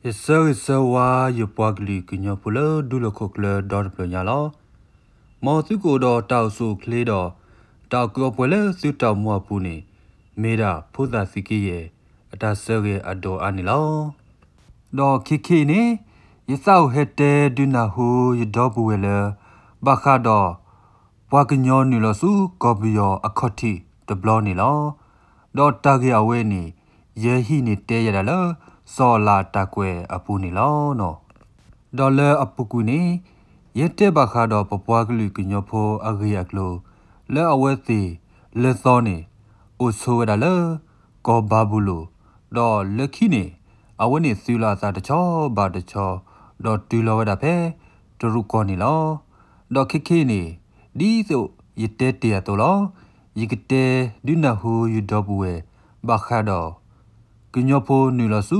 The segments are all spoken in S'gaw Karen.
ယဆၢဂ့ၤဆၢဝါယပှၤကလုာ်ကညီဖိလၢဒူလီၢ်ခိၣ်ကျၢၢ်ဒီတဖျၢၣ်ညါလီၤ. မ်သုကအိၣ်ဒီးတၢ်အိၣ်ဆူၣ်အိၣ်ချ့ဒီး တၢ်အိၣ်ကူအိၣ်ပှဲၤလၢသုတၢ်အိၣ်မူအပူၤန့ၣ် မ့ၢ်ဒၣ်ဖိသၣ်သုးက့ယဲၢ် အတၢ်ဆၢဂ့ၤအဒိၣ်အါန့ၣ်လီၤ. ဒီးခဲခဲအံၤန့ၣ် ယသးအိၣ်ဟဲတဲဒုးနၢ်ဟူယဒီပုၢ်ဝဲၢ်လၢ ဘၣ်ဃးဒီး ပှၤကညီနုာ်လီၤဆူကီၢ်ပယီၤအခီၣ်ထံးတဘျီန့ၣ်လီၤ. ဒီးတၢ်ဂ့ၢ်အဝဲန့ၣ် ယဟံးန့ၢ်တဲယဲဒၣ်လၢ စီၤအၤလးတၢ်ကွဲးအပူၤန့ၣ်လီၤ. ဒီးလၢအပူၤကွံာ်န့ၣ် ယတဲဘၣ်ဃးဒီးပပှၤကလုာ်ကညီဖိအဂ့ၢ်အကျိၤ လၢအဝဲသ့ၣ်လၢသီန့ၣ် အိၣ်ဆိးဝဲဒၣ်လၢ ကီၢ်ဘၤဘူလိၣ်, ဒီးလၢခံန့ၣ် အဝဲန့ၣ်သုးလီၤအသးတဆီဘၣ်တဆီ ဒီးတုၤလီၤဝဲဒၣ်ဖဲတရူးကီၢ်န့ၣ်လီၤ. ဒီးခဲခဲအံၤန့ၣ် ဒ်သိးယတဲတ့ၢ်အသိးလီၤ. ယကတဲဒုးနၢ်ဟူယဒီပုၢ်ဝဲၢ် ဘၣ်ဃးဒီး ကညီဖိနုာ်လီၤဆူ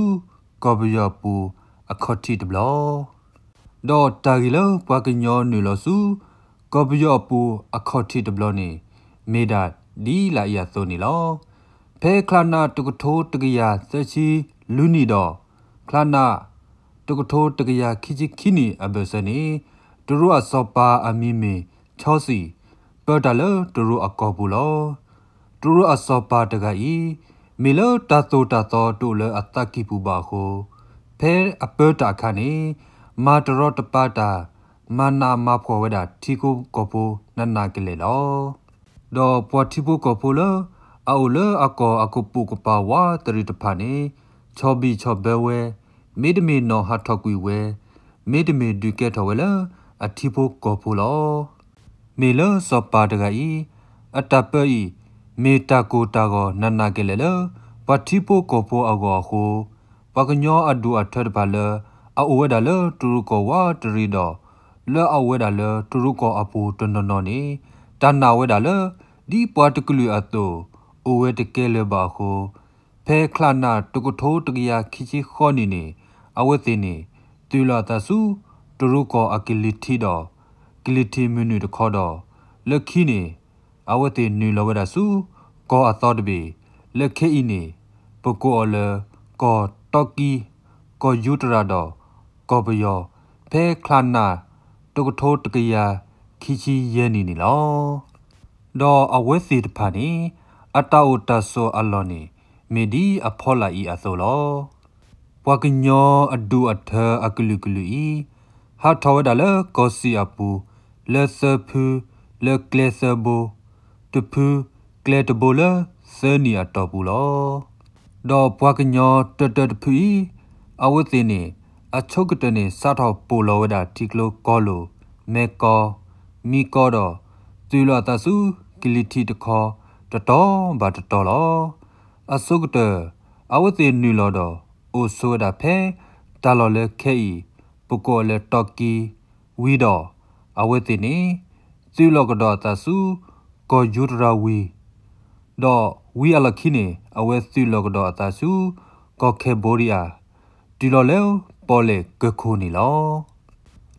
ကီၢ်ပယီၤအပူၤအခီၣ်ထံးတဘျီ ဒီးတၢ်ဂ့ၢ်လၢပှၤကညီနုာ်လီၤဆူ ကီၢ်ပယီၤအပူၤအခီၣ်ထံးတဘျီန့ၣ် မ့ၢ်ဒၣ်ဒ်လာ်အံၤအသိးန့ၣ်လီၤ. ဖဲချါနၣ်တကထိတကယၤသၢဆံလွံၢ်နံၣ်ဒီး ချါနၣ်တကထိတကယၤခံဆံခံနံၣ်အဘၢၣ်စၢၤန့ၣ် တရူးအစီၤပၤအမံၤမ့ၢ် ချီစံၣ် ပၢတၢ်လၢတရူးအကီၢ်ပူၤလီၤ. တရူးအစီၤပၤတဂၤအံၤ မ့ၢ်လၢတၢ်သိၣ်တၢ်သီတအိၣ်လၢအသးကံၢ်ပူၤဘၣ်အဃိ ဖဲအပၢတၢ်အခါန့ၣ် မၤတရီတပါတၢ် မၤနးမၤဖှီၣ်ဝဲဒၣ်ထံဖိကီၢ်ဖိနးနးကလဲာ်လီၤ. ဒီးပှၤထံဖိကီၢ်ဖိလၢ အအိၣ်လၢအကီၢ်အကပိာ်ကပၤဝးတရံးတဖၣ်န့ၣ် ဆီၣ်ဘံၣ်ဆီၣ်ဘၢဝဲ, မ့တမ့ၢ်နီၣ်ဟးထီၣ်ကွံာ်ဝဲ, မ့တမ့ၢ်ဒုးကဲထီၣ်ဝဲလၢအထံဖိကီၢ်ဖိလီၤ. မ့ၢ်လၢစီၤပၤတဂၤအံၤ အတၢ်ပၢအံၤ မ့ၢ်တၢ်ကိၢ်တၢ်ဂီၤနးနးကလဲာ်လၢ ပှၤထံဖိကီၢ်ဖိအဂီၢ်အဃိ ပှၤကညီအဒူၣ်အထၢတဖၣ်လၢ အအိၣ်ဝဲဒၣ်လၢတရူးကီၢ်ဝးတရံးဒီး လၢအအိၣ်ဝဲဒၣ်လၢတရူးကီၢ်အပူၤတနီၤနီၤန့ၣ် တၢ်နာ်ဝဲဒၣ်လၢ ဒ်ပှၤတကလုာ်အသိး အိၣ်ဝဲတကဲလၢၤဘၣ်အဃိ ဖဲချါနၣ်တကထိတကယၤခံဆံဃိးနံၣ်န့ၣ် အဝဲသ့ၣ်န့ၣ် သုးလီၤအသးဆူ တရူးကီၢ်အကလံၤထံးဒီး ကလံၤထံးမုၢ်နုာ်တခီဒီး လၢခံန့ၣ် အဝဲသ့ၣ်နုာ်လီၤဝဲဒၣ်ဆူ ကီၢ်အသီတဘ့ၣ် လၢခဲအံၤန့ၣ် ပကိးအီၤလၢ ကီၢ်တီကံ, ကီၢ်ယူတရၤဒီး ကီၢ်ပယီၤ ဖဲချါနၣ်တကထိတကယၤခံဆံယဲၢ်နံၣ်န့ၣ်လီၤ. ဒီးအဝဲသ့ၣ်တဖၣ်န့ၣ် အတၢ်အိၣ်တၢ်ဆိးအလီၢ်န့ၣ် မ့ၢ်ဒ်အဖီလာ်အံၤအသိးလီၤ. ပှၤကညီအဒူၣ်အထၢအကလုာ်ကလုာ်အံၤ ဟးထီၣ်ဝဲဒၣ်လၢကီၢ်စံၣ်အပူၤ လၢသၢဖု လၢကျဲသၢဘိ, တဖု ကျဲတဘိလၢသၢနံၣ်အတီၢ်ပူၤလီၤ. ဒီးပှၤကညီတၢၢ်တၢၢ်တဖုအံၤ အဝဲသ့ၣ်န့ၣ် အဆိကတၢၢ်န့ၣ် စးထီၣ်ပိာ်လီၤဝဲဒၣ်ထံကျိကီလိာ်, မဲၢ်ကီ, မံကီဒီး သုးလီၤအသးဆူ ကလံၤထံးတခီ တတီၤဘၣ်တတီၤလီၤ. အဆိကတၢၢ် အဝဲသ့ၣ်နုာ်လီၤဒီး အိၣ်ဆိးဝဲဒၣ်ဖဲ တၢ်လီၢ်လၢခဲအံၤ ပကိးအီၤလၢတီကံ ဝံၤဒီး အဝဲသ့ၣ်န့ၣ် သုးလီၤကဒီးအသးဆူ ကီၢ်ယူတရၤဝံၤ ဒီးဝံၤအလီၢ်ခံန့ၣ် အဝဲသုးလီၤကဒီးအသးဆူ ကီၢ်ခဲဘိဒံယါ တုၤလီၤလၢပီၣ်လဲၣ်ကၢၢ်ခိၣ်န့ၣ်လီၤ.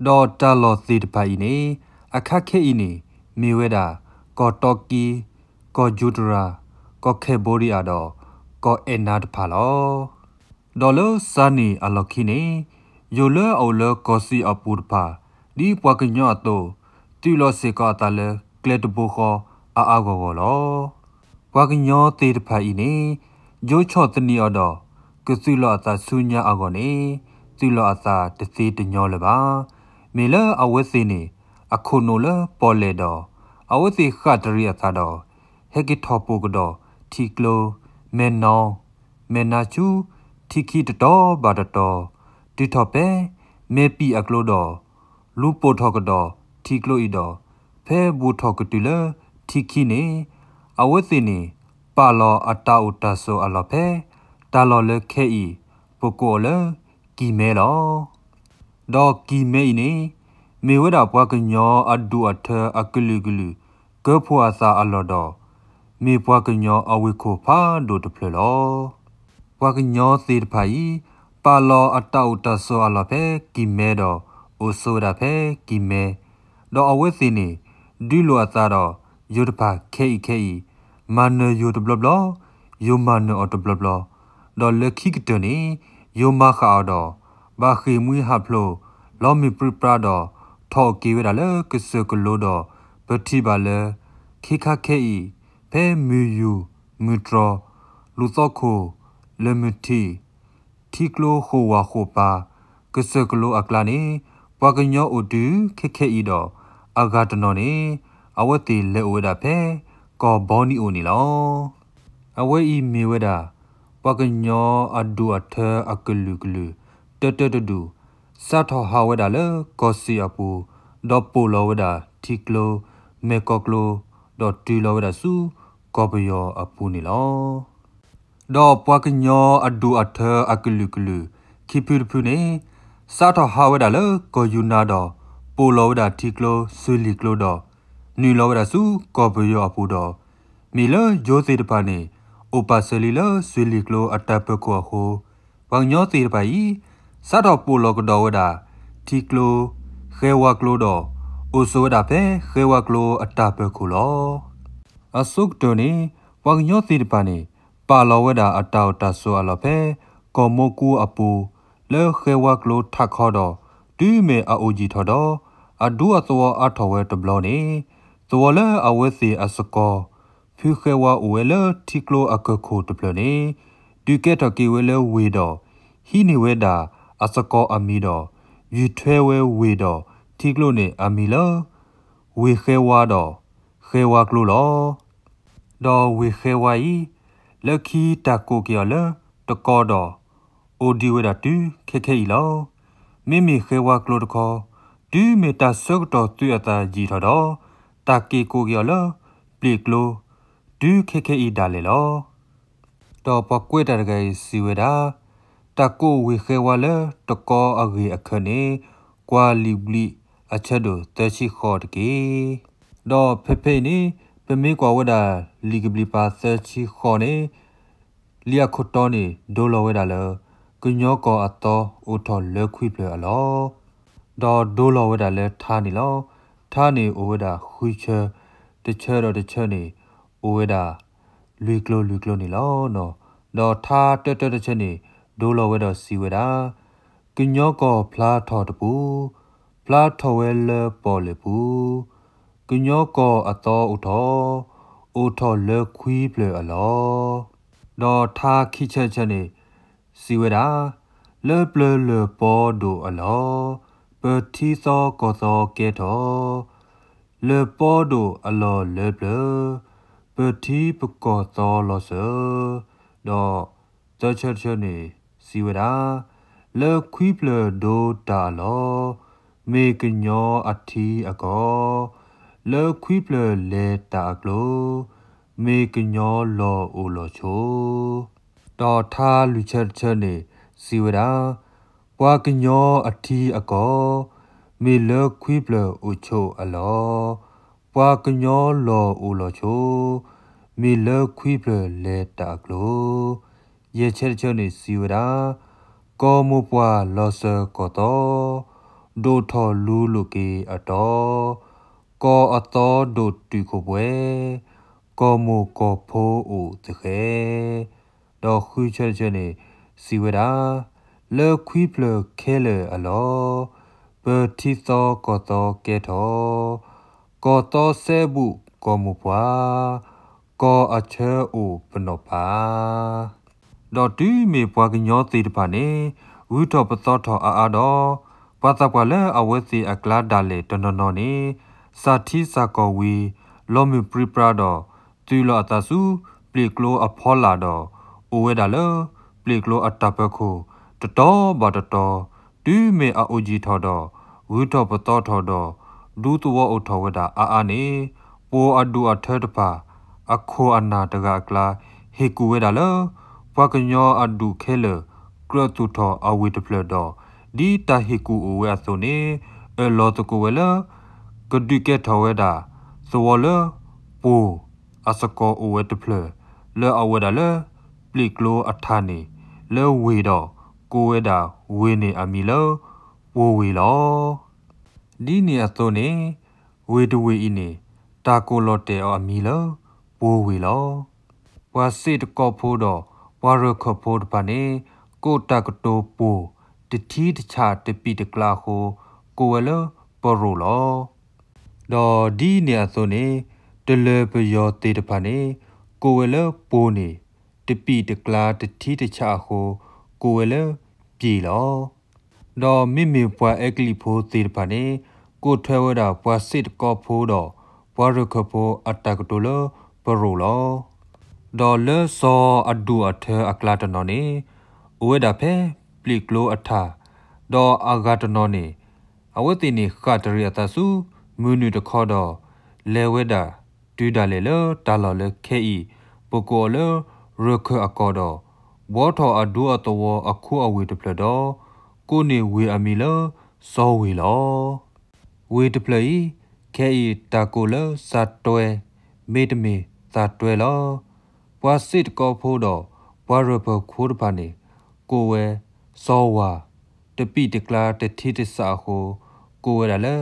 ဒီးတၢ်လီၢ်သ့ၣ်တဖၣ်အံၤန့ၣ် အခါခဲအံၤန့ၣ် မ့ၢ်ဝဲဒၣ် ကီၢ်တီကံ, ကီၢ်ယူတရၤ, ကီၢ်ခဲဘိဒံယါဒီး ကီၢ်အဲၣ်နါတဖၣ်လီၤ. ဒီးလၢစးနံၣ်အလီၢ်ခံန့ၣ် ယိၤလၢအအိၣ်လၢကီၢ်စံၣ်အပူၤတဖၣ် ဒ်ပှၤကညီအသိး သုးလီၤစ့ၢ်ကီးအသးလၢကျဲတဘိဃီအါအါဂီၢ်ဂီၢ်လီၤ. ပှၤကညီသ့ၣ်တဖၣ်အံၤန့ၣ် ယိၤဆီၣ်သနံးအီၤဒီး ကသုးလီၤအသးဆူညါအဂီၢ်န့ၣ် သုးလီၤအသးတသ့တညီလၢၤဘၣ်. မ့ၢ်လၢအဝဲသ့ၣ်န့ၣ် အခိၣ်နူာ်လၢပီၣ်လဲၣ်ဒီး အဝဲသ့ၣ်ဃၣ်တရံးအသးဒီး ဟဲက့ၤထီၣ်ပိာ်ကဒီးထံကျိ မဲၢ်နီၤ မဲၢ်နါဆူ ထံခံတတီၤဘၣ်တတီၤ, တုၤထီၣ်ဖဲ မဲၢ်ပံၣ်အကျိဒီး လူၤပိာ်ထီၣ်ကဒီးထံကျိအံၤဒီး ဖဲဘူးထီၣ်ကတုၤလၢထံခံန့ၣ် အဝဲသ့ၣ်န့ၣ် ပာ်လီၤအတၢ်အိၣ်တၢ်ဆိးအလီၢ်ဖဲ တၢ်လီၢ်လၢခဲအံၤ ပကိးအီၤလၢ ကံၢ်မဲလီၤ. ဒီးကံၢ်မဲအံၤန့ၣ် မ့ၢ်ဝဲဒၣ်ပှၤကညီအဒူၣ်အထၢအကလုာ်ကလုာ် ကၢဖှိၣ်အသးအလီၢ်ဒီး မ့ၢ်ပှၤကညီအဝ့ၢ်ခိၣ်ဖးဒိၣ်တဖျၢၣ်လီၤ. ပှၤကညီသ့ၣ်တဖၣ်အံၤ ပာ်လီၤအတၢ်အိၣ်တၢ်ဆိးအလီၢ်ဖဲကံၢ်မဲဒီး အိၣ်ဆိးဝဲဒၣ်ဖဲကံၢ်မဲ, ဒီးအဝဲသ့ၣ်န့ၣ် ဒုးလိာ်အသးဒီး ယိၤတဖၣ်ခဲအံၤခဲအံၤ, မၤနၢၤယိၤတဘျီဘျီ, ယိၤမၤနၢၤအီၤတဘျီဘျီ, ဒီးလၢခံကတၢၢ်န့ၣ် ယိၤမၤဃၣ်အီၤဒီး ဘၣ်ဃ့ၢ်မှံဟးဖျိး လီမ့ၢ်ပြံပြါဒီး ထီၣ်က့ၤဝဲဒၣ်လၢကစၢၢ်ကလိဒီး ပထံၣ်ဘၣ်လၢ ခ့ခါခဲအံၤ ဖဲမုၢ်ယူၢ်မုၢ်တြီၤ လူၤသီခိၣ် လၢမုၢ်ထံး ထံကျိဃိၣ်ဝါဃိၣ်ပၤ ကစၢၢ်ကလိအကျါန့ၣ် ပှၤကညီအိၣ်တုၤခဲခဲအံၤဒီး အဂၤတနီၤန့ၣ် အဝဲသ့ၣ်လဲၤအိၣ်ဝဲဒၣ်ဖဲ ကီၢ်ဘီနံၤအိၣ်န့ၣ်လီၤ. အဝဲအံၤမ့ၢ်ဝဲဒၣ် ပှၤကညီအဒူၣ်အထၢအကလုာ်ကလုာ် တၢတၢတဒူၣ် စးထီၣ်ဟးဝဲဒၣ်လၢကီၢ်စ့ၣ်အပူၤ ဒီးပိာ်လီၤဝဲဒၣ်ထံကျိ မဲၢ်ကီၢ်ကျိ ဒီးတုၤလီၤဝဲဒၣ်ဆူကီၢ်ပယီၤအပူၤန့ၣ်လီၤ. ဒီးပှၤကညီအဒူၣ်အထၢအကလုာ်ကလုာ် ခံဖုတဖုန့ၣ် စးထီၣ်ဟးဝဲဒၣ်လၢကီၢ်ယူနၤဒီး ပိာ်လီၤဝဲဒၣ်ထံကျိ စွ့ၤလံၤကျိဒီး နုာ်လီၤဝဲဒၣ်ဆူကီၢ်ပယီၤအပူၤဒီး မ့ၢ်လၢယိၤသ့ၣ်တဖၣ်န့ၣ် အိၣ်ပာ်စၢၤလံလၢစွ့ၤလံၤကျိအတၢ်ပၢၤခိၣ်အဃိ ပှၤကညီသ့ၣ်တဖၣ်အံၤ စးထီၣ်ပိာ်လီၤကဒီးဝဲဒၣ် ထံကျိ ဃဲဝါကျိဒီး အိၣ်ဆိးဝဲဒၣ်ဖဲဃဲဝါကျိအတၢ်ပၢၤခိၣ်လီၤ. အဆိကတၢၢ်န့ၣ် ပှၤကညီသ့ၣ်တဖၣ်န့ၣ် ပာ်လီၤဝဲဒၣ်အတၢ်အိၣ်တၢ်ဆိးအလီၢ်ဖဲ ကီၢ်မိၢ်ကူအပူၤ လၢဃဲဝါကျိထးခီဒီး တုၤမ့ၢ်အအိၣ်ယံာ်ထီၣ်ဒီး အဒူအသဝီအါထီၣ်ဝဲတဘျီန့ၣ် သဝီလၢအဝဲသ့ၣ်အစကီၤ ဖုဃဲဝါအိၣ်ဝဲလၢထံကျိအကၢၢ်ခိၣ်တဖျၢၣ်န့ၣ် ဒုးကဲထီၣ်က့ၤဝဲလၢဝ့ၢ်ဒီး ဟံးန့ၢ်ဝဲဒၣ်အစကီၤအမံၤဒီး ယုၢ်ထွဲဝဲဝ့ၢ်ဒီးထံကျိန့ၣ်အမံၤလၢ ဝ့ၢ်ဃဲဝါဒီး ဃဲဝါကျိလီၤ. ဒီးဝ့ၢ်ဃဲဝါအံၤ လၢခံတၢ်ကိးက့ၤအီၤလၢတကီဒီး အိၣ်ဒံးဝဲဒၣ်တုၤခဲခဲအံၤလီၤ. မ့မ့ၢ်ဃဲဝါကျိတခီ တုၤမ့ၢ်တၢ်ဆၢကတီၢ်သုးအသးယံာ်ထီၣ်ဒီး တၢ်က့ၤကိးက့ၤအီၤလၢ ပျ့ၣ်ကျိ တုၤခဲခဲအံၤဒၣ်လဲာ်လီၤ. ဒီးပှၤကွဲးတၢ်တဂၤအံၤစံးဝဲဒၣ်, တၢ်ကိးဝ့ၢ်ဃဲဝါလၢတကီအဂ့ၢ်အခၢးန့ၣ် ကွၢ်လံာ်ဘျံးအဆၢဒိၣ်သၢဆံဃိးတက့ၢ်. ဒီးဖဲဖဲအံၤန့ၣ် ပမ့ၢ်ကွၢ်ဝဲဒၣ်လံာ်ကဘျံးပၤသၢဆံဃိးန့ၣ် လံာ်အခိၣ်တီန့ၣ် ဒိလီၤဝဲဒၣ်လၢ ကညီကီၢ်အသီအိၣ်ထီၣ်လၢခွံဖျၢၣ်အလီၢ်, ဒီးဒိလီၤဝဲဒၣ်လၢထါန့ၣ်လီၤ. ထါန့ၣ်အိၣ်ဝဲဒၣ်ဃုဆၢ, တဆၢဒီးတဆၢန့ၣ် အိၣ်ဝဲဒၣ်လွံၢ်ကျိၤလွံၢ်ကျိၤန့ၣ်လီၤ. ဒီးထါတၢတၢတဆၢန့ၣ် ဒိလီၤဝဲဒီးစံးဝဲဒၣ်, ကညီကီၢ်ဖျါထီၣ်တပူၤ, ဖျါထီၣ်ဝဲလၢပီၣ်လဲၣ်ပူၤ, ကညီကီၢ်အသီအိၣ်ထီၣ်, အိၣ်ထီၣ်လၢခွံဖျၢၣ်အလီၢ်. ဒီးထါခံဆၢတဆၢန့ၣ် စံးဝဲဒၣ်, လၢပျၢၤလၢၢ်ပီဒိၣ်အလီၢ်, ပထံသီကီၢ်သီကဲထီၣ်, လၢၢ်ပီဒိၣ်အလီၢ်လၢပျၢၤ, ပထံပကီၢ်သီလီၤစၢၤ. ဒီးသၢဆၢတဆၢန့ၣ် စံးဝဲဒၣ်, လၢခွံဖျၢၣ်ဒိတၢ်အလီၢ်, မ့ၢ်ကညီအထံအကီၢ်, လၢခွံဖျၢၣ်လဲၤတၢ်အကျိၤ, မ့ၢ်ကညီလီၢ်အိၣ်လီၢ်ဆိး. ဒီးထါလွံၢ်ဆၢတဆၢန့ၣ် စံးဝဲဒၣ်, ပှၤကညီအထံအကီၢ်, မ့ၢ်လၢခွံဖျၢၣ်အိၣ်ဆိးအလီၢ်, ပှၤကညီလီၢ်အိၣ်လီၢ်ဆိး, မ့ၢ်လၢခွံဖျၢၣ်လဲၤတၢ်အကျိၤ. ယဲၢ်ဆၢတဆၢန့ၣ်စံးဝဲဒၣ်, ကီၢ်မိၢ်ပှၢ်လီၤစၢၤကီၢ်သီ, ဒိၣ်ထီၣ်လူၤလိာ်က့ၤအတီ, ကီၢ်အသီဒိၣ်တုာ်ခိၣ်ပှဲၤ, ကီၢ်မိၢ်ကီၢ်ဖိအိၣ်သဃဲၤ. ဒီးဃုဆၢတဆၢန့ၣ် စံးဝဲဒၣ်, လၢခွံဖျၢၣ်ခဲလၢာ်အလီၢ်, ပထံသီကီၢ်သီကဲထီၣ်, ကီၢ်သီစဲဘူးကီၢ်မိၢ်ပှၢ်, ကီၢ်အဆၢအိၣ်ပနီၣ်ပၢ်. ဒီးတုၤမ့ၢ်ပှၤကညီသ့ၣ်တဖၣ်န့ၣ် ဂုၤထီၣ်ပသီထီၣ်အါအါဒီး ပှၤသးပှၢ်လၢအဝဲသ့ၣ်အကျါဒၣ်လဲာ်တနီၤနီၤန့ၣ် စၢ်ထံစၢ်ကီၢ်ဝံၤ လီၤမုၢ်ပြံပြါဒီး သုးလီၤအသးဆူပျ့ၣ်ကျိအဖီလာ်ဒီး အိၣ်ဝဲဒၣ်လၢ ပျ့ၣ်ကျိအတၢ်ပၢၤခိၣ် တတီၤဘၣ်တတီၤ, တုၤမ့ၢ်အအိၣ်ယံာ်ထီၣ်ဒီး ဂုၤထီၣ်ပသီထီၣ်ဒီး ဒူသဝီအိၣ်ထီၣ်ဝဲဒၣ်အါအါန့ၣ် ပှၤအဒူၣ်အထၢတဖၣ် အခိၣ်အနၢ်တဂၤအကျါ ဟ့ၣ်ကူၣ်ဝဲဒၣ်လၢ ပှၤကညီအဒူၣ်ခဲလၢာ် ကြၢးသူၣ်ထီၣ်အဝ့ၢ်တဖျၢၣ်ဒီး ဒ်တၢ်ဟ့ၣ်ကူၣ်အိၣ်ဝဲအသိးန့ၣ် အၢၣ်လီၤသကိးဝဲလၢ ကဒုးကဲထီၣ်ဝဲဒၣ် သဝီလၢ ပှိၢ်အစကီၤအိၣ်ဝဲတဖျၢၣ် လၢအဝဲဒၣ်လၢ ပျ့ၣ်ကျိအထးန့ၣ် လၢဝ့ၢ်ဒီး ကိးဝဲဒၣ်ဝ့ၢ်န့ၣ်အမံၤလၢ ပှိၢ်ဝ့ၢ်လီၤ. ဒ်န့ၣ်အသိးန့ၣ် ဝ့ၢ်တဝ့ၢ်အံၤန့ၣ် တၢ်ကိးလီၤတဲာ်အီၤအမံၤလၢ ပှိၢ်ဝ့ၢ်လီၤ. ပှၤစ့းတကီဖိဒီး ပှၤရၢၢ်ခၢၣ်ဖိတဖၣ်န့ၣ် ကိးတၢ်ကတိၤပှိၢ် တထံတဆးတပံာ်တကျါအဃိ ကိးဝဲလၢပရိၣ်လီၤ. ဒီးဒ်န့ၣ်အသိးန့ၣ် တလၢၤပယီၤသ့ၣ်တဖၣ်န့ၣ် ကိးဝဲလၢပိန့ၣ် တပံာ်တကျါတထံတဆးအဃိ ကိးဝဲလၢပံာ်လီၤ. ဒီးမ့မ့ၢ်ပှၤအဲကလံးဖိသ့ၣ်တဖၣ်န့ၣ် ကိးထွဲဝဲဒၣ်ပှၤစ့ၣ်တကီဖိဒီး ပှၤရခၢၣ်ဖိအတၢ်ကတိၤလၢပရိၣ်လီၤ. ဒီးလၢစီၤအဒိၣ်အထၢအကျါတနီၤန့ၣ် အိၣ်ဝဲဒၣ်ဖဲပျ့ၤကျိအထး, ဒီးအဂၤတနီၤန့ၣ် အဝဲသ့ၣ်န့ၣ်ဃၣ်တရံးအသးဆူမုၢ်နုာ်တခီဒီး လဲၤဝဲဒၣ်တုၤဒၣ်လဲာ်လၢတၢ်လီၢ်လၢခဲအံၤ ပကိးအီၤလၢရခၢၣ်အကီၢ်ဒီး ဘှီထီၣ်အဒူအသဝီအခိအဝ့ၢ်တဖျၢၣ်ဒီး ကိးန့ၢ်ဝ့ၢ်အမံၤလၢစီၤဝ့ၢ်လီၤ. ဝ့ၢ်တဖျၢၣ်အံၤ ခဲအံၤတၢ်ကိးလၢစးတွဲ မ့တမ့ၢ်သးတွဲလီၤ. ပှၤစ့ၣ်တကီဖိဒီးပှၤရၢၢ်ပၢၢ်ခိတဖၣ်န့ၣ် ကိးဝဲစီၤဝၤ တပံာ်တကျါတထံတဆးအဃိ ကိးဝဲဒၣ်လၢ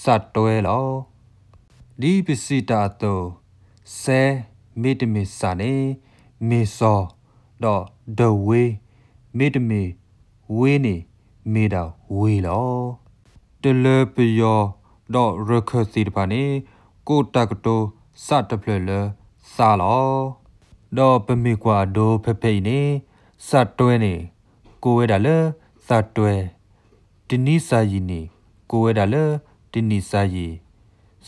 စးတွဲလီၤ. ဒ်ပစံးတၢ်အသိး စဲ မ့တမ့ၢ်စးန့ၣ် မ့ၢ်စီၤ, ဒီးဒၢဝ့ မ့တမ့ၢ်ဝ့န့ၣ် မ့ၢ်ဒၣ်ဝ့ၢ်လီၤ. တလၢၤပယီၤဒီးရခၢၣ်သ့ၣ်တဖၣ်န့ၣ် ကိးတၢ်ကတိၤစးတဖျၢၣ်လၢသးလီၤ. ဒီးပမ့ၢ်ကွၢ်အဒိဖဲဖဲအံၤန့ၣ် စးတွဲန့ၣ် ကိးဝဲဒၣ်လၢသးတွဲ, တနံၤစၤယံာ်န့ၣ် ကိးဝဲဒၣ်လၢတနံၤစၤယံာ်,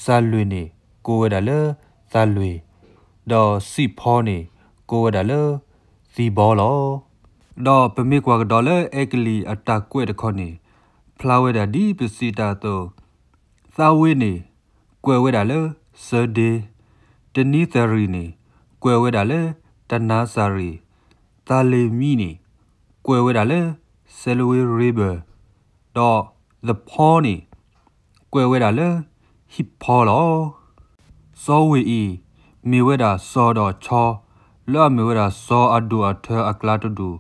စၤလွ့ၣ်န့ၣ် ကိးဝဲဒၣ်လၢသးလွ့ၣ်, ဒီးစံၣ်ဖီန့ၣ် ကိးဝဲဒၣ်လၢသံၣ်ဘီလီၤ. ဒီးပမ့ၢ်ကွၢ်ကဒီးလၢအဲကလံးအတၢ်ကွဲးတခီန့ၣ် ဖျါဝဲဒၣ်ဒ်ပစံးတၢ်အသိး, သးဝ့န့ၣ် ကွဲးဝဲဒၣ်လၢစၢဒ့, တနံၤသရံၣ်န့ၣ် ကွဲးဝဲဒၣ်လၢတနါစၤရံၣ်, သးလ့ၣ်မံန့ၣ် ကွဲးဝဲဒၣ်လၢ စဲလဝ့ရ့ဘၢၣ်, ဒီးသဖီန့ၣ် ကွဲးဝဲဒၣ်လၢဟံၣ်ဖီလီၤ. စီၤဝ့ၢ်အံၤ မ့ၢ်ဝဲဒၣ်စီၤဒီးဆီ လၢအမ့ၢ်ဝဲဒၣ်စီၤအဒိၣ်အထၢအကျါတဒူၣ်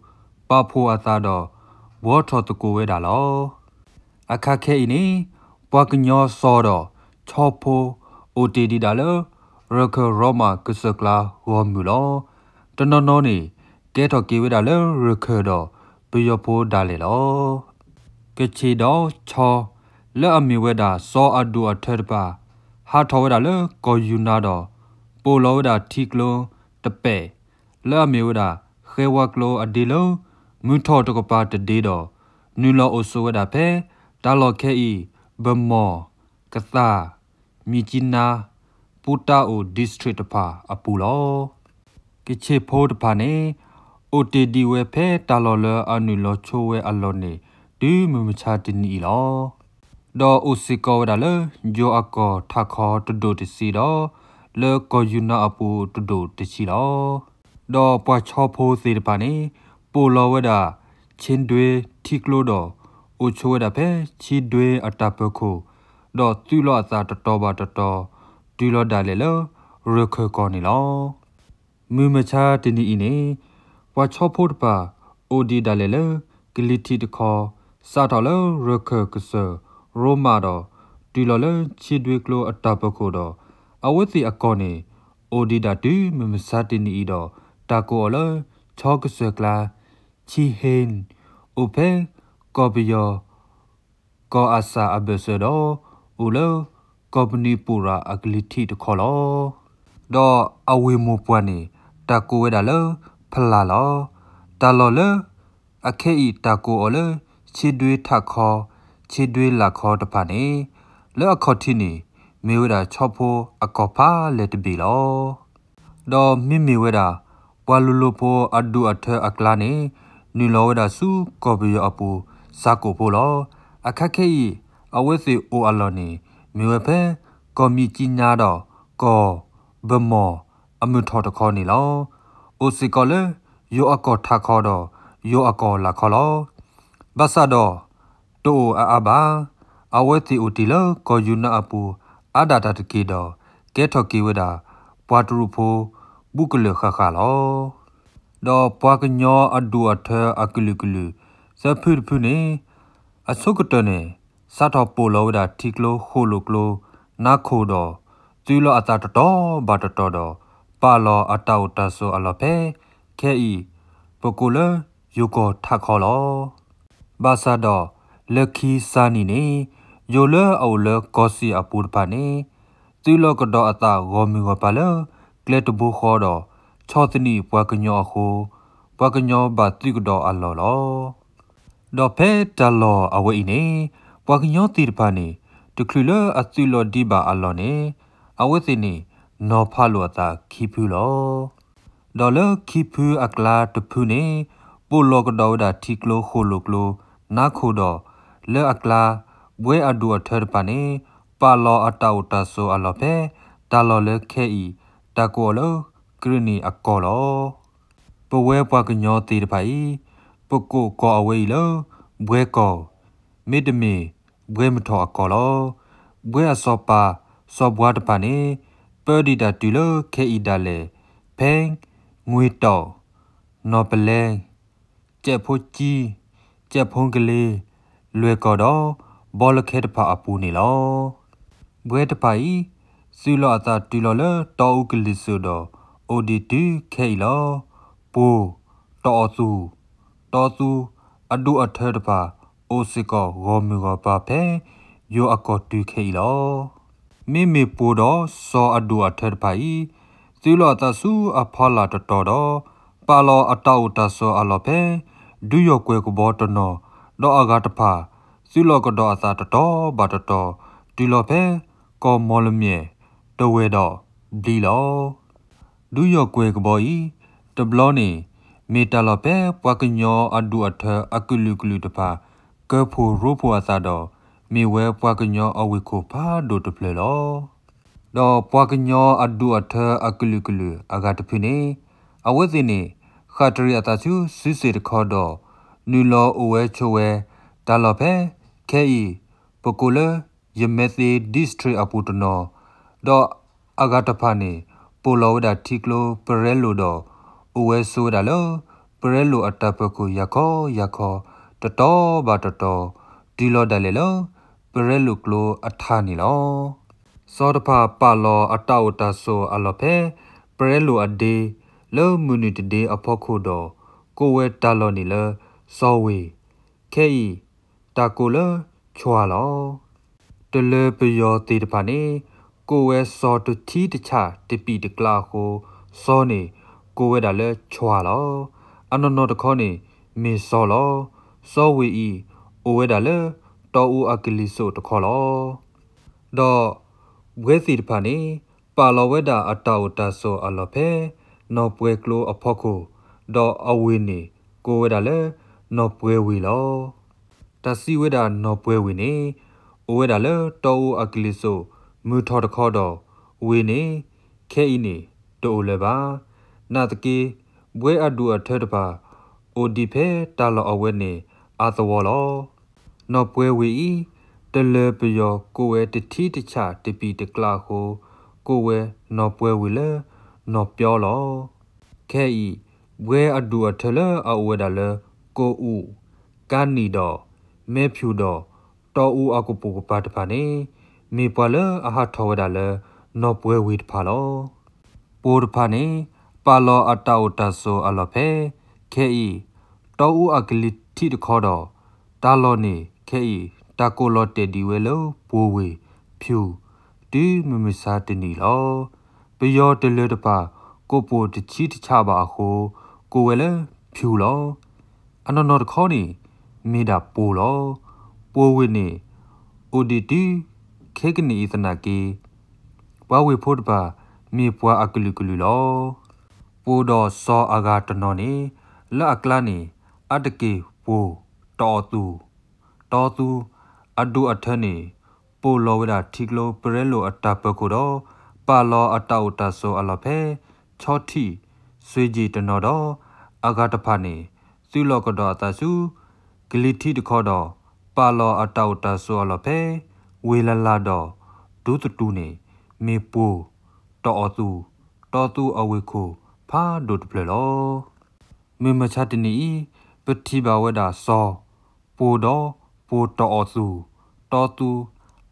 ပာ်ဖှိၣ်အသးဒီး ဘှီထီၣ်သကိးဝဲဒၣ်လီၤ. အခါခဲအံၤန့ၣ် ပှၤကညီစီၤဒီးဆီဖိ အိၣ်တ့ၢ်ဒံးဒၣ်လၢ ရခၢၣ်ရိမးကစၢၢ်ကျါဂီၢ်မုၢ်လီၤ. တနီၤနီၤန့ၣ် ကဲထီၣ်က့ၤဝဲဒၣ်လၢရခၢၣ်ဒီးပယီၤဖိဒၣ်လဲာ်လီၤ. ကဆ့ၣ်ဒီးဆီ လၢအမ့ၢ်ဝဲဒၣ်စီၤအဒိၣ်အထၢတဖၣ် ဟးထီၣ်ဝဲဒၣ်လၢကီၢ်ယူၤနါဒီး ပိာ်လီၤဝဲဒၣ်ထံကျိတပဲာ် လၢအမ့ၢ်ဝဲဒၣ် ဃဲဝါကျိအဒ့လၢ မုၢ်ထီၣ်တကပၤတဒ့ဒီး နုာ်လီၤအိၣ်ဆိးဝဲဒၣ်ဖဲ တၢ်လီၢ်ခဲအံၤ ဘမီၢ်, ကသၣ်, မၠံးကၠံနါ, ပူတၢ်အိၣ် district တဖၣ်အပူၤလီၤ. ကဆ့ၣ်ဖိတဖၣ်န့ၣ် အိၣ်တ့ၢ်ဒံးဝဲဖဲတၢ်လီၢ်လၢအနုာ်လီၤဆိဝဲအလီၢ်န့ၣ် တုၤမုၢ်မဆါတနံၤအံၤလီၤ. ဒီးအိၣ်စ့ၢ်ကီးဝဲဒၣ်လၢ ယိၤအကီၢ်ထးခီတဒူၣ်တဆံဒီး လၢကီၢ်ယူၤနါအပူၤတဒူၣ်တဆံလီၤ. ဒီးပှၤဆီဖိသ့ၣ်တဖၣ်န့ၣ် ပိာ်လီၤဝဲဒၣ် ခ့ဒွ့ထံကျိဒီး အိၣ်ဆိးဝဲဒၣ်ဖဲခ့ဒွ့အတၢ်ပၢၤခိၣ်, ဒီးသုးလီၤအသးတတီၤဘၣ်တတီၤ တုၤလီၤဒၣ်လဲာ်လၢ ရခၢၣ်ကီၢ်န့ၣ်လီၤ. မုၢ်မဆါတနံၤအံၤန့ၣ် ပှၤဆီဖိတဖၣ် အိၣ်ဒံးဒၣ်လဲာ်လၢ ကလံၤထံးတခီ, စးထီၣ်လၢရခၢၣ်ကစၢၢ်ရိမးဒီး တုၤလီၤလၢခ့ဒွ့ကျိအတၢ်ပၢၤခိၣ်ဒီး အဝဲသ့ၣ်အကီၢ်န့ၣ် အိၣ်ဒံးဒၣ်တုၤမုၢ်မဆါတနံၤအံၤဒီး တၢ်ကိးအီၤလၢ ဆီကစၢၢ်ကျါ, ခ့ဟ့ၣ်, အိၣ်ဖဲကီၢ်ပယီၤ ကီၢ်အၣ်စၣ်အဘၢၣ်စၢၤဒီး အိၣ်လၢကီၢ်ပနံၤပူၤရၤအကလံၤထံးတခီလီၤ. ဒီးအဝ့ၢ်မိၢ်ပှၢ်န့ၣ် တၢ်ကိးဝဲဒၣ်လၢ ဖလၣ်လီၤ. တၢ်လီၢ်လၢ အခဲအံၤတၢ်ကိးအီၤလၢ ခ့ဒွ့ထးခီ, ခ့ဒွ့လၣ်ခီတဖၣ်န့ၣ် လၢအခီၣ်ထံးန့ၣ် မ့ၢ်ဝဲဒၣ်ဆီဖိအကီၢ်ဖးလဲၢ်တဘ့ၣ်လီၤ. ဒီးမ့မ့ၢ်ဝဲဒၣ် ပှၤလိၤလိၤဖိအဒူၣ်အထၢအကျါန့ၣ် နုာ်လီၤဝဲဒၣ်ဆူကီၢ်ပယီၤအပူၤ စှၤကိာ်ဖိလီၤ. အခါခဲအံၤ အဝဲသ့ၣ်အိၣ်အလီၢ်န့ၣ် မ့ၢ်ဝဲဖဲ ကီၢ်မၠံးကၠံနါဒီး ကီၢ်ဘမီၢ်အမုၢ်ထီၣ်တခီန့ၣ်လီၤ. အိၣ်စ့ၢ်ကီးလၢ ယိၤအကီၢ်ထးခီဒီး ယိၤအကီၢ်လၣ်ခီလီၤ. ဘၣ်ဆၣ်ဒီး တအိၣ်အါအါဘၣ်. အဝဲသ့ၣ်အိၣ်တ့ၢ်လၢကီၢ်ယူၤနါအပူၤ အါဒၣ်တၢ်တက့ၢ်ဒီး ကဲထီၣ်က့ၤဝဲဒၣ် ပှၤတရူးဖိ ဘူးကလၢာ်ဃၣ်ဃၣ်လီၤ. ဒီးပှၤကညီအဒူၣ်အထၢအကလုာ်ကလုာ် သၢဖုတဖုန့ၣ် အဆိကတၢၢ်န့ၣ် စးထီၣ်ပိာ်လီၤဝဲဒၣ်ထံကျိဃိၣ်လိာ်ကျိ နါခိၣ်ဒီး သုးလီၤအသးတတီၤဘၣ်တတီၤဒီး ပာ်လီၤအတၢ်အိၣ်တၢ်ဆိးအလီၢ်ဖဲ ခဲအံၤ ပကိးလၢယိၤကီၢ်ထးခီလီၤ. ဘၣ်ဆၣ်ဒီး လၢခံစါနံၤန့ၣ် ယိၤလၢအအိၣ်လၢကီၢ်စဲၣ်အပူၤတဖၣ်န့ၣ် သုးလီၢ်ကဒီးအသးဂီၢ်မုၢ်ဂီၢ်ပၤလၢ ကျဲတဘိဃီဒီး ဆီၣ်သနံးပှၤကညီအဃိ ပှၤကညီဘၣ်သုးကဒီးအလီၢ်လီၤ. ဒီးဖဲတၢ်လီၢ်အဝဲအံၤန့ၣ် ပှၤကညီသ့ၣ်တဖၣ်န့ၣ် တချုးလၢအသုးလီၤဒံးဘၣ်အလီၢ်န့ၣ် အဝဲသ့ၣ်န့ၣ် နီၤဖးလိာ်အသးခံဖုလီၤ. ဒီးလၢခံဖုအကျါတဖုန့ၣ် ပိာ်လီၤကဒီးဝဲဒၣ်ထံကျိဃိၣ်လိာ်ကျိ နါခိၣ်ဒီး လၢအကျါ ဘှဲအဒိၣ်အထၢတဖၣ်န့ၣ် ပာ်လီၤအတၢ်အိၣ်တၢ်ဆိးအလီၢ်ဖဲ တၢ်လီၢ်လၢခဲအံၤ တၢ်ကိးအီၤလၢ ကရ့ၣ်နံၣ်အကီၢ်လီၤ. ပဝဲပှၤကညီသ့ၣ်တဖၣ်အံၤ ပကိးကီၢ်အဝဲအံၤလၢ ဘှဲကီၢ် မ့တမ့ၢ် ဘှဲမုၢ်ထီၣ်အကီၢ်လီၤ. ဘှဲအစီၤပၤ စီၤဘှါတဖၣ်န့ၣ် ပၢဒံးတၢ်တုၤလၢခဲအံၤဒၣ်လဲာ် ဖဲ ငွေတောင် နီၢ်ပလဲ ကဲးဖိကၠံ ကဲးဖိကလ့ လွဲၢ်ကီၢ်ဒီး ဘီလၢခဲတဖၣ်အပူၤန့ၣ်လီၤ. ဘှဲတဖၣ်အံၤ သုးလီၤအသးတုၤလီၤလၢတီအူကလံၤစိးဒီး အိၣ်ဒံးတုၤခဲအံၤလီၤ. ပိာ် တီအီၣ်သူၣ် တီသူ အဒိၣ်အထၢတဖၣ် အိၣ်စ့ၢ်ကီးဂီၢ်မုၢ်ဂီၢ်ပၤဖဲ ယိၤအကီၢ်တုၤခဲအံၤလီၤ. မ့မ့ၢ်ပိာ်ဒီးစီၤအဒိၣ်အထၢတဖၣ်အံၤ သုးလီၤအသးဆူအဖီလာ်တတီၤဒီး ပာ်လီၤအတၢ်အိၣ်တၢ်ဆိးအလီၢ်ဖဲ ဒုးယီၢ်ကွဲၢ်ကဘီတနီၤ ဒီးအဂၤတဖၣ် သုးလီၤကဒီးအသးတတီၤဘၣ်တတီၤ တုၤလီၤဖဲ ကီၢ်မီၣ်လမၠဲၣ် တဝဲၢ်ဒီးဘျံးလီၤ. ဒုးယီၢ်ကွဲၢ်ကဘီအံၤ တဘျီန့ၣ် မ့ၢ်တၢ်လီၢ်ဖဲပှၤကညီအဒိၣ်အထၢအကလုာ်ကလုာ်တဖၣ် ကၢဖှိၣ်ရိဖှိၣ်အသးဒီး မ့ၢ်ဝဲပှၤကညီအဝ့ၢ်ခိၣ်ဖးဒိၣ်တဖျၢၣ်လီၤ. ဒီးပှၤကညီအဒိၣ်အထၢအကလုာ်ကလုာ်အဂၤတဖုန့ၣ် အဝဲသ့ၣ်န့ၣ် ဃၣ်တရံးအသးဆူစုစ့ၣ်တခီဒီး နုာ်လီၤအိၣ်ဝဲဆိးဝဲ တၢ်လီၢ်ဖဲ ခဲအံၤ ပကိးလၢ ယမဲသ့ district အပူၤတနီၤ ဒီးအဂၤတဖၣ်န့ၣ် ပိာ်လီၤဝဲဒၣ်ထံကျိပရဲလိာ်ဒီး အိၣ်ဝဲဆိးဝဲဒၣ်လၢ ပရဲလိာ်အတၢ်ပၢၤခိၣ်ယၤခီယၤခီ တတီၤဘၣ်တတီၤ တုၤလီၤဒၣ်လဲာ်လၢ ပရဲလိာ်ကျိအထးန့ၣ်လီၤ. စီၤတဖၣ်ပာ်လီၤအတၢ်အိၣ်တၢ်ဆိးအလီၢ်ဖဲ ပရဲလိာ်အဒ့ လၢမုၢ်နုာ်တဒ့အဖီခိၣ်ဒီး ကိးဝဲတၢ်လီၢ်န့ၣ်လၢ စီၤဝ့ၢ် ခဲအံၤ တၢ်ကိးလၢ ဆွၤလီၤ. တလၢပယီၤသ့ၣ်တဖၣ်န့ၣ် ကိးဝဲစီၤတထံတဆးတပံာ်တကျါအဃိ စီၤန့ၣ် ကိးဝဲဒၣ်လၢဆွၤလီၤ. အနီၢ်နီၢ်တခီန့ၣ် မ့ၢ်စီၤလီၤ. စီၤဝ့ၢ်အံၤ အိၣ်ဝဲဒၣ်လၢ တီအူအကလံၤစိးတခီလီၤ. ဒီး ဘှဲသ့ၣ်တဖၣ်န့ၣ် ပာ်လီၤဝဲဒၣ်အတၢ်အိၣ်တၢ်ဆိးအလီၢ်ဖဲ နီၢ်ပှဲၤကျိအဖီခိၣ်, ဒီးအဝ့ၢ်န့ၣ် ကိးဝဲဒၣ်လၢ နီၢ်ပှဲၤဝ့ၢ်လီၤ. တၢ်စံးဝဲဒၣ်နီၢ်ပှဲၤဝ့ၢ်န့ၣ် အိၣ်ဝဲဒၣ်လၢတီအူအကလံၤစိး မုၢ်ထီၣ်တခီဒီး ဝ့ၢ်န့ၣ် ခဲအံၤန့ၣ် တအိၣ်လၢၤဘၣ်. နာ်သက့ ဘှဲအဒူၣ်အထၢတဖၣ် အိၣ်ဒံးဖဲတၢ်လီၢ်အဝဲန့ၣ် အသဝီလီၤ. နီၢ်ပှဲၤဝ့ၢ်အံၤ တလၢပယီၤကိးဝဲတထံတဆးတပံာ်တကျါအဃိ ကိးဝဲနီၢ်ပှဲၤဝ့ၢ်လၢ နီၢ်ပျီလီၤ. ခဲအံၤ ဘှဲအဒူၣ်အထၢလၢအအိၣ်ဝဲဒၣ်လၢ ကိးအူၣ်, ကါနံၣ်ဒီး မဲဖၠူၣ်ဒီး တီအူအကပိာ်ကပၤတဖၣ်န့ၣ် မ့ၢ်ပှၤလၢအဟးထီၣ်ဝဲဒၣ်လၢ နီၢ်ပှဲၤဝ့ၢ်တဖၣ်လီၤ. ပိၢ်တဖၣ်န့ၣ် ပာ်လီၤအတၢ်အိၣ်တၢ်ဆိးအလီၢ်ဖဲ ခဲအံၤ တီအူအကလံၤထံးတခီဒီး တၢ်လီၢ်န့ၣ် ခဲအံၤ တၢ်ကိးလီၤတဲာ်ဒံးဝဲလၢ ပိၢ်ဝ့ၢ်ဖၠူၣ် တုၤမုၢ်မဆါတနံၤလီၤ. ပယီၤတလၢတဖၣ် ကိးပိၢ်တဆံတဆးဘၣ်အဃိ ကိးဝဲလၢဖၠူၣ်လီၤ. အနီၢ်နီၢ်တခီန့ၣ် မ့ၢ်ဒၣ်ပိၢ်လီၤ. ပိၢ်ဝ့ၢ်န့ၣ် အိၣ်ဒံးတုၤခဲကနံၣ်အံၤသနာ်က့ ပှၤဝ့ၢ်ဖိတဖၣ် မ့ၢ်ပှၤအကလုာ်ကလုာ်လီၤ. ပိၢ်ဒီးစီၤအဂၤတနီၤန့ၣ် လၢအကျါန့ၣ် အါတက့ၢ်ပိၢ်တီအီၣ်သူၣ်, တီသူ အဒူၣ်အထၢန့ၣ် ပိာ်လီၤဝဲဒၣ်ထံကျိပရဲလိာ်အတၢ်ပၢၤခိၣ်ဒီး ပာ်လီၤအတၢ်အိၣ်တၢ်ဆိးအလီၢ်ဖဲ ဆီထံၣ် စွ့ၣ်ကၠ့ၣ်တနီၤဒီး အဂၤတဖၣ်န့ၣ် သုးလီၢ်ကဒီးအသးဆူ ကလံၤထံးတခီဒီး ပာ်လီၤအတၢ်အိၣ်တၢ်ဆိးအလီၢ်ဖဲ ဝ့ၢ်လၢ်လၢ်ဒီး ဒူသတူၢ်န့ၣ် မ့ၢ်ပိၢ်တီအီၣ်သူၣ်, တီသူအဝ့ၢ်ခိၣ်ဖးဒိၣ်တဖျၢၣ်လီၤ. မုၢ်မဆါတနံၤအံၤ ပထံၣ်ဘၣ်ဝဲဒၣ်စီၤ ပိၢ်ဒီးပိၢ်တီအီၣ်သူၣ်, တီသူ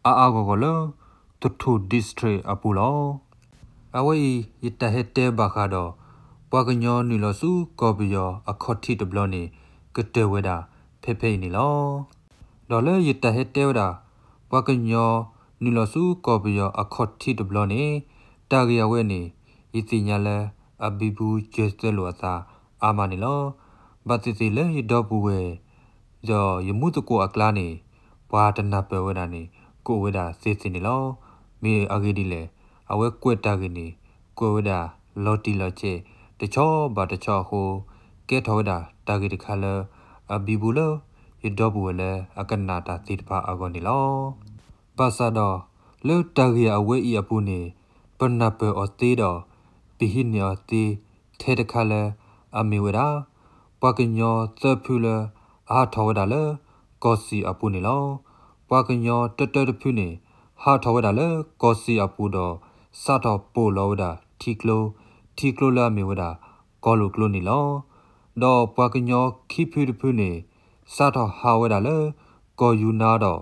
အါအါဂီၢ်ဂီၢ်လၢ သထူၣ် district အပူၤလီၤ. အဝဲအံၤ ယတၢ်ဟဲတဲဘၣ်ဃးဒီး ပှၤကညီနုာ်လီၤဆူကီၢ်ပယီၤအခီၣ်ထံးတဘျီန့ၣ် ကတၢၢ်ဝဲဒၣ် ဖဲဖဲအံၤန့ၣ်လီၤ. ဒီးလၢယတၢ်ဟဲတဲဝဲဒၣ် ပှၤကညီနုာ်လီၤဆူကီၢ်ပယီၤအခီၣ်ထံးတဘျီန့ၣ် တၢ်ဂ့ၢ်အဝဲန့ၣ် ယသ့ၣ်ညါလၢအဘံဘူစၢၤသၢလိာ်အသးအါမးန့ၣ်လီၤ. ဘၣ်သ့ၣ်သ့ၣ်လၢယဒီပုၢ်ဝဲၢ် ဒီးယမူသကိးအကျါန့ၣ် ပှၤတနၢ်ပၢၢ်ဝဲဒၣ်န့ၣ် ကအိၣ်ဝဲဒၣ်သ့သ့ၣ်န့ၣ်လီၤ. မ့ၢ်အဂ့ၢ်ဒ်လဲၣ်, အဝဲကွဲးတၢ်ဂ့ၢ်န့ၣ် ကွဲးဝဲဒၣ်လီၤတံၢ်လီၤဆဲး တဆီဘၣ်တဆီအဃိ ကဲထီၣ်ဝဲဒၣ်တၢ်ဂ့ၢ်တခါလၢ အဘံဘူလၢ ယဒီပုၢ်ဝဲၢ်လၢအကနၣ်တၢ်သ့ၣ်တဖၣ်အဂီၢ်န့ၣ်လီၤ. ဘၣ်ဆၣ်ဒီး လၢတၢ်ဂ့ၢ်အဝဲအံၤအပူၤန့ၣ် ပနၢ်ပၢၢ်အီၤသ့ဒီး ပဟံးန့ၢ်အီၤသ့ထဲတခါလၢ အမ့ၢ်ဝဲဒၣ် ပှၤကညီသၢဖုလၢ အဟးထီၣ်ဝဲဒၣ်လၢ ကီၢ်စံၣ်အပူၤန့ၣ်လီၤ. ပှၤကညီတတၢတဖုန့ၣ် ဟးထီၣ်ဝဲဒၣ်လၢကီၢ်စံၣ်အပူၤဒီး စးထီၣ်ပိာ်လီၤဝဲဒၣ်ထံကျိ, ထံကျိလၢအမ့ၢ်ဝဲဒၣ် ကီၢ်လိာ်ကျိန့ၣ်လီၤ. ဒီးပှၤကညီခံဖုတဖုန့ၣ် စးထီၣ်ဟးဝဲဒၣ်လၢ ကီၢ်ယူၤနါဒီး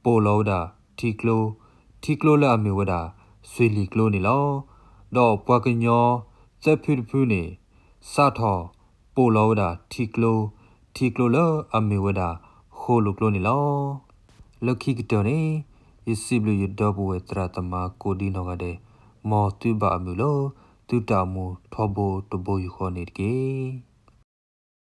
ပိာ်လီၤဝဲဒၣ်ထံကျိ, ထံကျိလၢအမ့ၢ်ဝဲဒၣ် စွ့ၣ်လံၣ်ကျိန့ၣ်လီၤ. ဒီးပှၤကညီသၢဖုတဖုန့ၣ် စးထီၣ်ပိာ်လီၤဝဲဒၣ်ထံကျိ, ထံကျိလၢအမ့ၢ်ဝဲဒၣ် ဃိၣ်လိာ်ကျိန့ၣ်လီၤ. လၢခံကတၢၢ်န့ၣ် ယစံးဘျုးယဒီပုၢ်ဝဲၢ်သရၣ်သမါကိးဒံနီၢ်ဂၤဒဲး, မ်သုဘၣ်အမုာ်လၢ သုတၢ်အိၣ်မူထီဘိတဘိယူၢ်ဃီန့ၣ်တက့ၢ်.